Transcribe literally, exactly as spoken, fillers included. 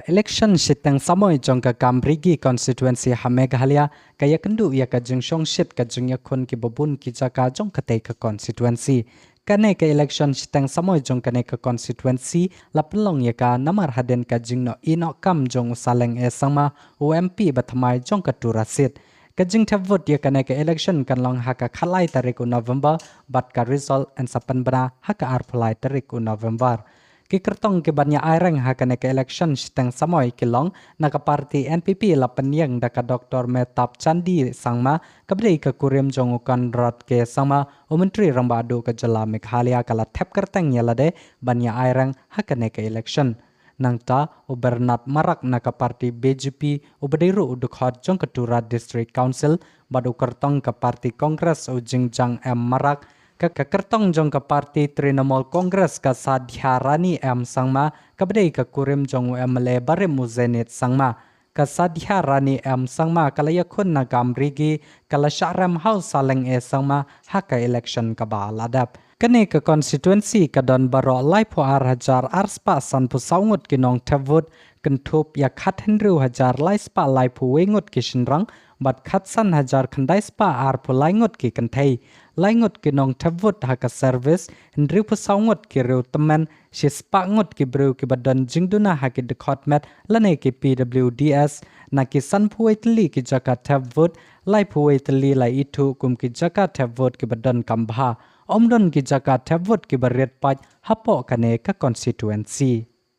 Election shiteng samoi jong ka Kamrigi constituency ha Meghalaya ka ïakynduh ïa ka jingshongshit ka jingïakhun ki babun ki jaka jong katei ka constituency. Kane ka election shiteng samoi jong kane ka constituency la pynlong ïa ka namar hadien ka jingnoh ïeh noh kam jong u Saleng A Sangma, u M P ba thymmai jong ka Tura seat. Ka jingthep vote ïa kane ka election kan long ha ka khatlai tarik u November bad ka result yn sa pynbna ha ka arphew lai tarik u November. Ki kyrtong ki ban ïa aireng ha kane ka election shiteng samoi ki long na ka party N P P la pynïeng da ka Doctor Mehtab Chandee Sangma kaba dei ka kurim jong u Conrad K Sangma, u Myntri Rangbah Duh ka jylla Meghalaya ka la thep kyrteng ïa lade ban ïa aireng ha kane ka election. Nangta u Bernard Marak na ka party B J P uba dei ruh u dkhot jong ka Tura District Council bad u kyrtong ka party Congress u Jingjang M Marak, ka, ka kyrtong jong ka party Trinamool Congress ka Sadhya Rani M Sangma kaba dei ka kurim jong u M L A barim u Zenith Sangma. Ka Sadhya Rani M Sangma ka la ïakhun na Kamrigi, ka la shah rem ha u Saleng A Sangma ha ka election kaba la dep. Kane ka constituency ka don baroh laiphew ar hajar arspah sanphew saw ngut ki nongthep vote, kynthup ïa khathynriew hajar laispah laiphew wei ngut ki shynrang bad khatsan hajar khyndai spah arphew lai ngut ki kynthei. Lai ngut ki nongthep vote ha ka service, hynriewphew saw ngut ki riewtymmen, shispah ngut ki briew kiba don jingduna ha ki dkhot met lane ki P W D S. Na ki sanphew wei tylli ki jaka thep vote, laiphew wei tylli la ithuh kum ki jaka thep vote kiba donkam bha. Ym don ki jaka thep vote kiba rit paid hapoh kane ka constituency.